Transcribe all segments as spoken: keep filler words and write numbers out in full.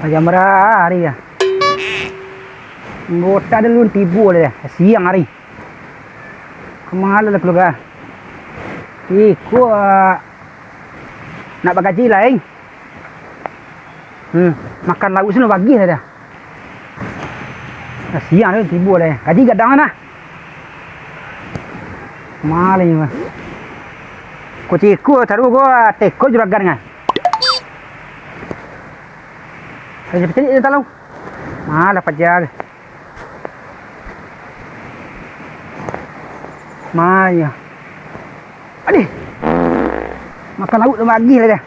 Jam bara ari ko? Anggota den alun tibo lai, siang ari. Ka ma lah kaluar? Iko, ah, nak bagaji lai. Hmm, makan lauak sino bagiah dah. Nah, siang tu tibo lai. Gaji gadang lah. Maling lah. Ko ciko taruih ko, teko juragan kan. Paja pacaliak talau. Malah paja. Mayo. Adih. Makan lauak dah bagiah lah dah.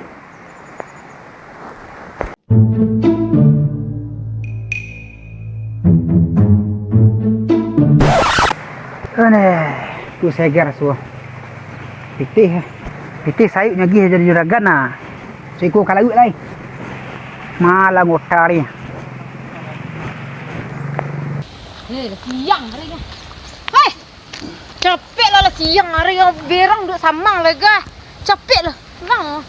Aneh, tu segar suah. Pitih, pitih sayuk nyo agiah jadi juragan nah. Siko ka lauak lai. Malah ngota ari. Eh, lah siang ari nyo. Hei! Capek lah, lah siang ari nyo, berang duduk samang lai gah. Capek lah, pulang.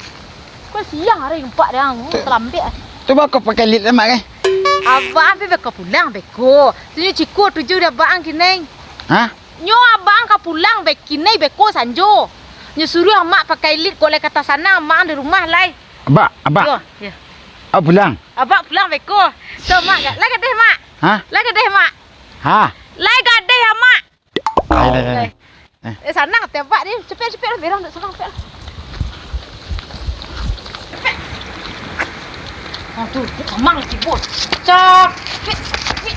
Kok siang ari nampak deh, ang, talambek. Tu bako pakai lit lemak, eh? Abang pi beko pulang, beko. Tu nyo ciko tuju dek abang kinai. Hah? Nyo abang ka pulang be-, kinai beko sanjo. Nyo suruah amak pakai lit, kok lai ka tasanang amak di rumah lai. Abak, abak. Yo, yo. Abak pulang. Abak pulang beko. Tu, Mak, ga-, lai gadeh, Mak. Hah? Lai gadeh, Mak. Hah? Lai gadeh, Amak. Lai, lai, lai, lai. Eh, sanang tembak ni. Cepek, cepek lah, berang dek sanang, cepek lah. Cepek. Aduh, dek samang lah tibo. Cepek, cepek.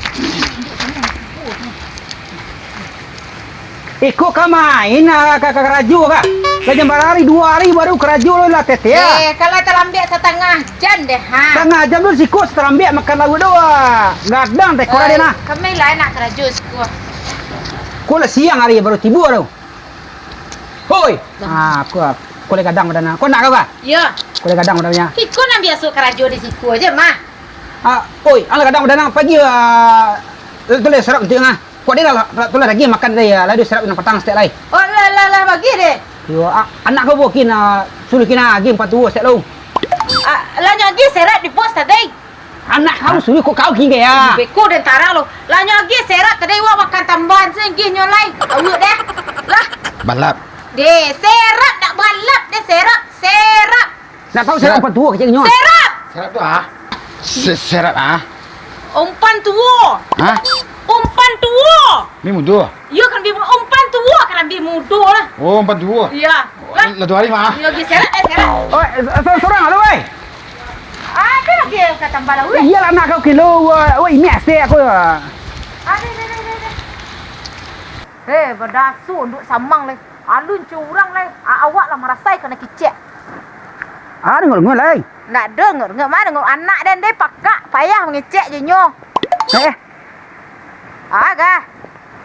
Iko ka main, ah, ka, ka karajo ka? Lah jam bara ari, duo ari baru karajo lo lah, Tete, ah. Eh, kalau talambek satangah jam deh, ha. Satangah jam tu siko talambek makan lauak tu, ah. Gadang teko lah deh nah. Kami lah nak karajo siko. Ko lah siang ari baru tibo tu. Hoi. Ah, ko, ko lah gadang badan nah. Ko nak ka? Yo. Ko lah gadang badan nah. Iko nan biaso karajo di siko aja, mah. Ah, oi, alah gadang badan nah pagi, ah, tu lah serap tu ngah. Kok dia lah, lah, tu lah lagi makan tadi, ah, lah dia serap nan patang saketek lai. Oh, lah, lah, lah, bagi deh. Yo, ah, anak kau bukin, ah, suruh kina agi empat tuo saketek lo. Ah, lah nyo agi serap di pos tadi. Anak kau suruh kok kau kinggai, ah. Beko den tarang lo. Lah nyo agi serap tadi wak makan tambahan se agi nyo lai. Awak deh. Lah. Balap. Deh, serap dak balap deh, serap, serap. Nak tahu serap. Serap. Apa tuo kecil nyo? Serap. Serap tu ah. Se-, serap ah. Umpan tuo. Hah? Umpan tuo. Ni mudo. Iyo, karambia mu-, umpan tuo, karambia mudo lah. Oh, umpan tuo. Iya. Lah. Lah tu hari mah. Iya, agi serap, eh, serap. Oi, so-, sorang lo, weh. Ada lagi ka tambah lah, weh. Iyalah, nak kau kilo, weh. Weh, ini asli aku. Ada, ada, ada, ada. Eh, badaso duduk samang leh. Alun curang lai, a-, awak lah marasai kanai kicek. Ah, dengok-dengok lai. Ndak dengok-dengok, ma dengok anak den deh pakak, payah mangecek je nyo. Eh. Ah, gah.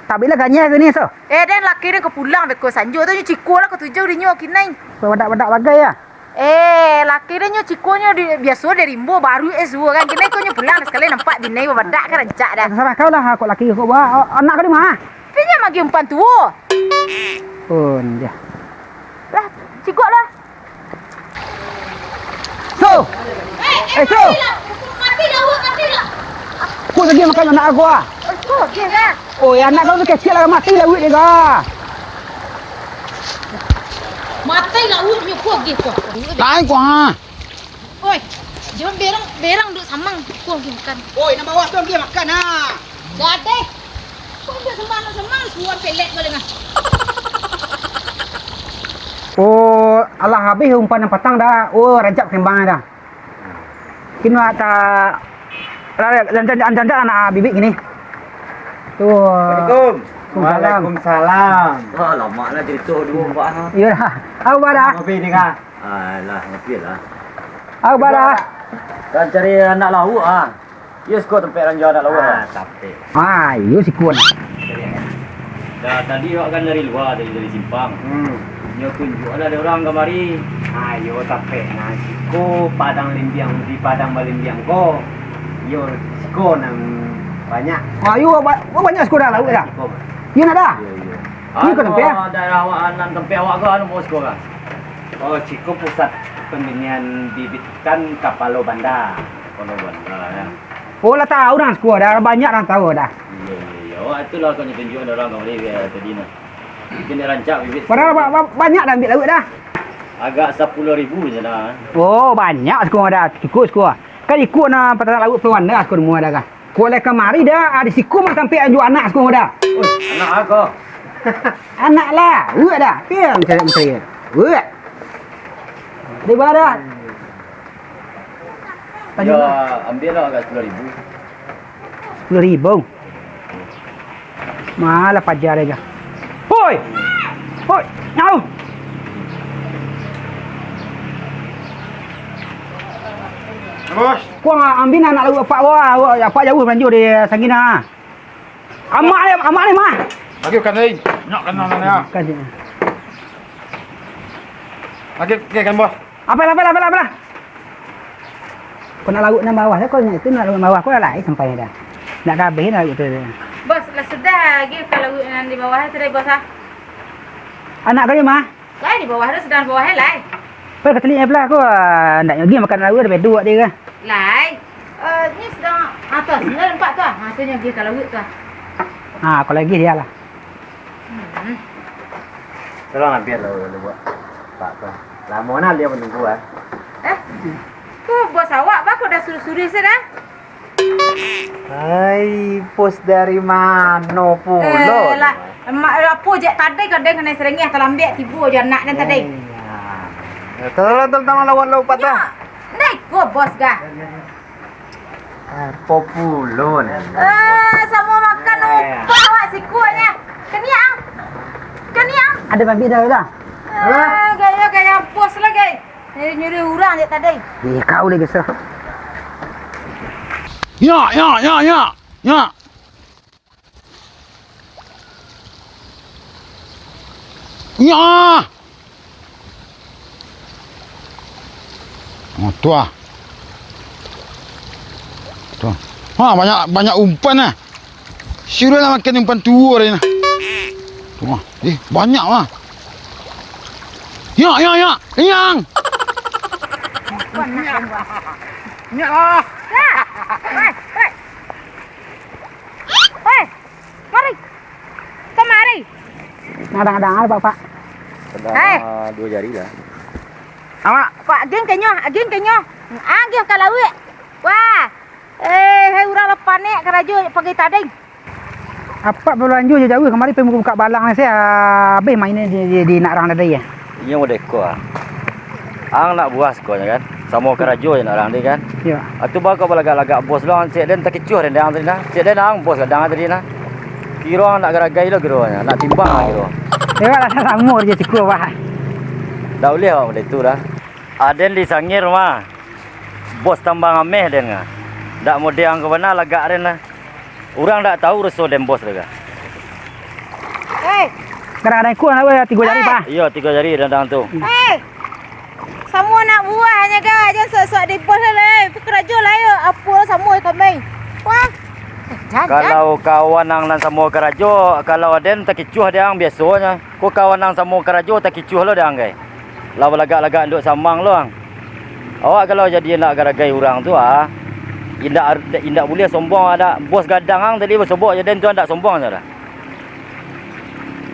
Tabiklah ganyah ke ni, so? Eh, den laki den ka pulang beko sanjo tu, nyo ciko lah ka tuju di nyo kinai. Badak-badak bagai ya? Eh, laki den nyo ciko nyo di, biaso di rimbo baru eh suo kan. Kinai ko nyo pulang sakali nampak bini babadak kan rancak dah. Terserah kau lah, kok laki kau ba-, anak kau di ma? Tapi nyo magi umpan tuo. Pun dia. Lah, cigok lah. So. Eh, eh, so. Mati lah. Mati lah, mati lah. Kau lagi makan anak aku ah. Kau lagi kan? Oh, ya anak kau tu kecil lah, mati lah wik dia kah. Mati lah wik nyo kau lagi kau. Lain kau ah. Oi, jangan berang, berang duk samang, kau lagi makan. Oi, nak bawa tu lagi makan ah. Gadeh. Kau ambil sambal, sambal, suan pelet kau dengar. Oh, alah habis umpan nan patang dah. Oh, rancak kembang dah. Kini tak, jangan anak bibik kini. Tu. Assalamualaikum. Waalaikumsalam. Wah, lama lah cerita dua empat ha. Iya dah. Apa dah? Ngopi ni kah? Alah, ngopi lah. Apa dah? Kan cari anak lauak ah. Iyo siko tampek ranjo anak lauak. Ah, tampek. Ah, iyo siko. Dah tadi awak kan dari lua, dari, dari simpang. Hmm. Nyo tunjuk lah ada orang kamari. Ah, iyo tampek. Nah, siko padang limbiang, di padang balimbiang ko. Iyo siko nan banyak. Ah, iyo ba-, banyak siko dah lauak dah. Siko. Iyo nak dah. Iyo, iyo. Iyo ka tampek ah. Daerah awak nan tampek awak ko anu mau siko kan. Oh, siko pusat pembinian bibit ikan kapalo banda. Kono banda, ya. Oh, lah tahu urang siko dah, banyak urang tahu dah. Iya, iya, iya. Awak tu lah kau tunjuk urang kamari, eh, tadi nah. Bikin dia rancak bibit. Padahal ba-, ba-, banyak dah ambil lauak dah. Agak sapuluah ribu je dah. Oh, banyak siko dah, cukup siko. Kan ikut nah patanak lauak peluang dah siko semua dah kan. Kok lai kamari dah, ah, di siko mah sampai anjuk anak siko dah. Oi, anak aku. Anak lauak dah. Pian cari-cari. Weh. Di bawah dah. Tadi yo, mah. Ambil lah agak sepuluh ribu. Sepuluh ribu? Malah paja deh, kah? Hoi! Hoi! Nyau! Bos. Kau ambil anak lauak apak kau, ah. Apak jauah balanjo di Sangin ah. Amak ni, amak ni, mah. Lagi bukan lain. Nyak kena mana? Bukan dia. Lagi, oke kan, Bos? Apalah, apalah, apalah, apalah. Kau nak lauak nan bawah, kau nak itu nak lauak bawah, kau lah lai sampai dah. Nak ka abih nak lauak tu. Bos, lah sudah lagi ka lauak nan di bawah tu deh, Bos, ah. Anak kau ni, mah? Lah, di bawah tu, sadang di bawah, lai. Pai ka telinga belah ko, ah, ndak nyogi makan lauak, ada bedok dia kan. Lai. Eh, ni sadang atas, ni nampak tu, ah. Ha, tu nyogi ka lauak tu, ah. Ha, kalau lagi dia lah. Hmm. Tolong ambil lah, lah buat. Tak apa. Lama nah dia menunggu, ah. Eh? Tu bos awak, bah, ko dah suruh-suruh sudah. Hai, bos dari mano pulo? Eh, lah, mak, apo je tadi kadang kanai serengeh, talambek tibo je anak nan tadi. Iya. Tolong, tolong, tolong lawan lo patah. Ndak iko bos gah. Apo pulo ni? Eh, samo makan upah awak sikuanyo. Kaniang. Kaniang. Ada babi dah, dah. Eh, gaya-gaya bos lah, gaya. Nyuri-nyuri urang je tadi. Eh, kau lagi sah. Nyak, nyak, nyak, nyak. Nyak. Nyak. Oh, tu ah. Tu. Ha, banyak, banyak umpan ah. Suruah lah makan umpan tuo tadi nah. Tu mah. Eh, banyak mah. Nyak, nyak, nyak. Kenyang. Nyak lah. Weh, weh. Weh, mari. Kemari. Nadang-nadang apa, Pak? Hai. Dua jari lah. Amak. Pak, aging kenyo, aging kenyo. Aging ka lauik. Wah. Eh, hai urang lah panek karajo pagi tadi. Apak balanjo jauah-jauah kamari pai buka-buka balang ni, sia abih main di, di, di nak rang tadi ya. Inyo model ko ah. Ang nak buah siko kan. Samo karajo je nak rang tadi kan. Yo. Atu ba kau balagak-lagak bos lo, ang cek den takicuah den ang tadi nah. Cek den ang bos gadang tadi nah. Kiro ang nak garagai lo kiro, nak timbang lah kiro. Yo lah samo je cukup bah. Dak uleh awak model tu dah. Aden di sangir mah. Bos tambang ameh den nga. Dak model ang ko bana lagak den lah. Urang dak tahu reso den bos tu ka. Hei. Kadang-kadang ikut nak tigo jari, Pak. Iyo, tigo jari dadang tu. Hei. Samo anak buah nyo ga, jan sok-sok di bos lah, lai. Karajo lah yo, apo samo kami. Wah. Eh, jan, jan. Kalau kawan ang nan samo karajo, kalau aden takicuah dek ang biasonyo. Ko kawan ang samo karajo takicuah lo dek ang gai. Lah balagak-lagak induak samang lo ang. Awak kalau jadi anak garagai urang tu ah, indak, indak buliah sombong adak. Bos gadang ang tadi basobok je den tu ndak sombong je dah.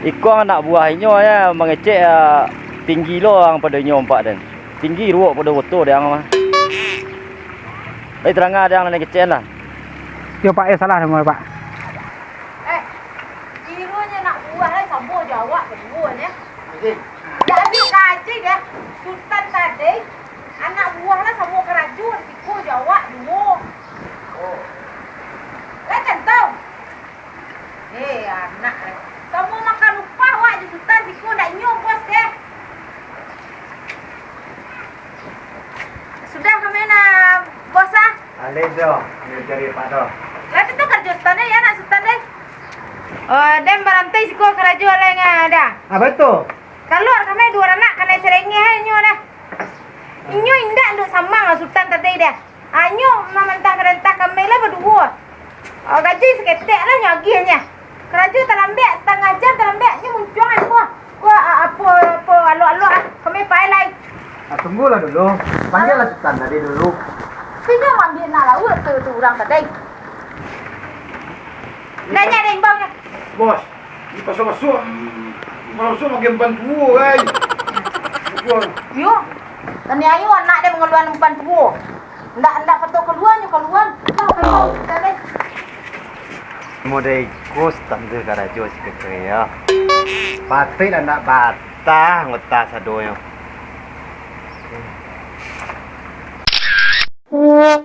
Iko ang anak buah inyo ya mangecek ah, tinggi lo ang pado inyo ampak den. Tinggi ruok pado boto dek ang mah. Tapi tarang dek ang nan kecek lah. Yo Pak, yo salah samo Pak. Eh, kironyo anak buah lai samo jo awak baduo nyo. Dak abih kaji deh. Sutan tadi, anak buah lah samo karajo di siko jo awak duo. Oh. Lah contoh. Eh, anak lai. Samo makan upah awak jo Sutan siko, ndak inyo bos deh. Sudah kami nah, bos ah. Alih tu, ambil cari Pak tu. Lah tu karajo Sutan deh, yo nak Sutan deh. Oh, den baranti siko karajo lai nga dah. Ah, batua. Kaluar kami duo anak kanai serengeh ai inyo dah. Inyo indak induak samang lah Sutan tadi dah. Inyo mamantah-marantah kami lah baduo. Ah, gaji saketek lah nyo agiahnyo. Karajo talambek, satangah jam talambek, nyo muncuang ai ko. Ko, a-, apo, apo, alok-alok ah, kami pai lai. Ah, tunggulah dulu. Panggillah Sutan tadi dulu. Kanya maambiak nak lauak tu, tu urang tadi. Nanya ada imbau kan? Bos, di pasar masuk, malam masuk makan bantuo, kan? Betul. Yo. Tani ayo anak dia mangaluan bantuo. Ndak, ndak pato kalua, nyo kalua. Nah, kalua, kita deh. Model ikos tante karajo si keke, ya. Patik lah ndak batah ngota sadonyo. Oh,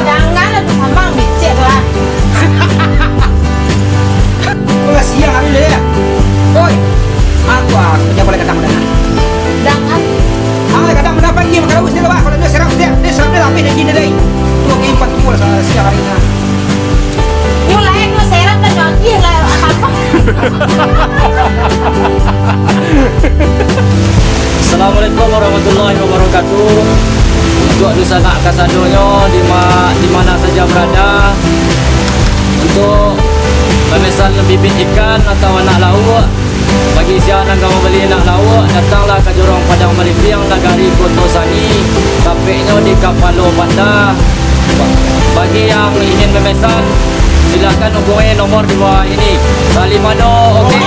janganlah tu, mamang becek tu, ah. Kau lah siang hari ni, ya? Oi, aku, ah, aku jangan boleh kadang-kadang. Jangan. Ah, kadang-kadang pagi makan lauk sini lah, bah. Kalau dia serap, dia, dia serap, dia lapis dari sini, deh. Tu, aku impan tu lah siang hari ni. Nyo lain nyo serap lah, nyo agih lah, apa? Assalamualaikum warahmatullahi wabarakatuh. Untuk dunsanak kasadonyo, di ma-, di mana saja berada, untuk memesan bibit ikan atau anak lauk, bagi sia nan ka mambali anak lauk, datanglah ka Jorong Padang Malintiang, Nagari Koto Sangi, tampeknyo di Kapalo Banda. Bagi yang ingin memesan, silakan hubungi nomor di bawah ini. Salimano, oke.